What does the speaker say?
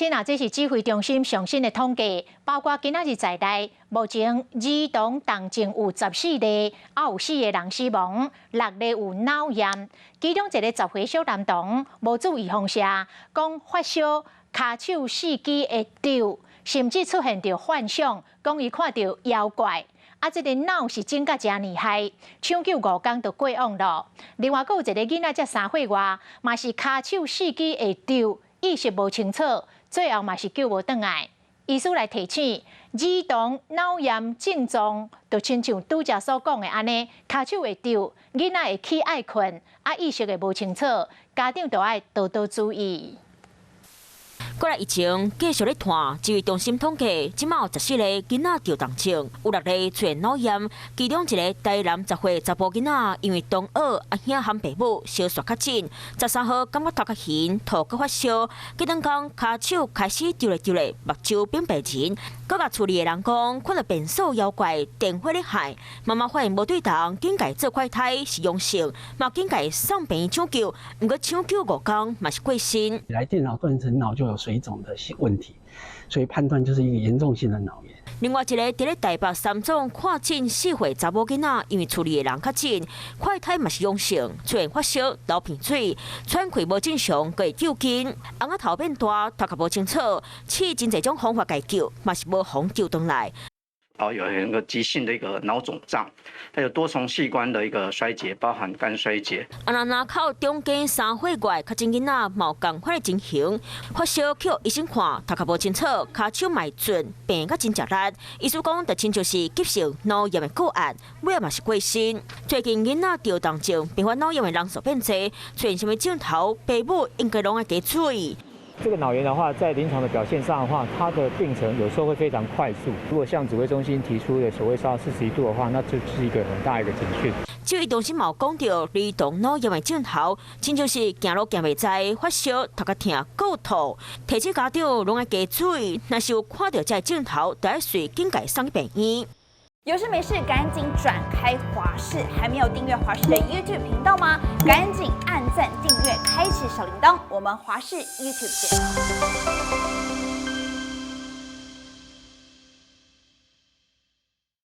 親啊，這是指揮中心上新的統計，包括今仔日在內，目前兒童重症有14例，啊有四個人死亡，六例有腦炎。其中一個10歲小男童無注意放射，講發燒、跤手四肢會抖，甚至出現著幻想，講伊看著妖怪。啊，這个腦是腫甲誠厲害，搶救5工就過往咯。另外，閣有一个囡仔才3歲外，嘛是跤手四肢會抖，意識無清楚，最後嘛是救無轉來。醫師來提醒，兒童腦炎症狀就親像拄才所講的按呢，跤手會抖，囡仔會起愛睏，啊意識會無清楚，家長就愛多多注意。過來疫情繼續咧拖，指揮中心統計，這馬有14个囡仔著重症，有六个出現腦炎，其中一个台南10歲查埔囡仔，因為同學阿兄和爸母相紲確診，13號感覺頭殼眩、吐閣發燒，隔兩工跤手開始丟來丟來，目睭變白人，閣共厝裡的人講看著變數妖怪，電火咧害，媽媽發現無對頭，緊共做快篩是陽性，嘛緊共送病院搶救，毋過搶救5工嘛是過身。來電腦斷層腦就有水腫的問題，所以判斷就是一個嚴重性的腦炎。另外一個佇咧台北三總看診4歲查某囡仔，因為厝裡的人確診，快篩嘛是陽性，出現發燒、流鼻水、喘氣無正常，閣會抽筋，紅仔頭變大，頭殼無清楚，試真濟種方法共救，嘛是無予救轉來。哦，有一個急性的一個腦腫脹，還有多重器官的一個衰竭，包含肝衰竭。啊，若林口中間3歲外確診囡仔，嘛有仝款的情形，發燒去予醫生看，頭殼無清楚，跤手嘛會震，病甲真食力。醫師講，就親像是急性腦炎的個案，尾仔嘛是過身。最近囡仔著重症，併發腦炎的人數變濟，出現啥物症頭，爸母應該攏愛加注意。這個腦炎的話，在臨床的表現上的話，它的病程有時候會非常快速。如果像指揮中心提出的所謂燒到41度的話，那就是一個很大一個警訊。指揮中心嘛有講著，兒童腦炎的症頭，親像是行路行袂知、發燒、頭殼疼、閣吐。提醒家長攏愛加注意，若是有看著這个症頭，就愛隨緊共送去病院。有事沒事，趕緊轉開華視，還沒有訂閱華視的 YouTube 頻道嗎？趕緊按讚、訂閱、開啟小鈴鐺，我們華視 YouTube 見。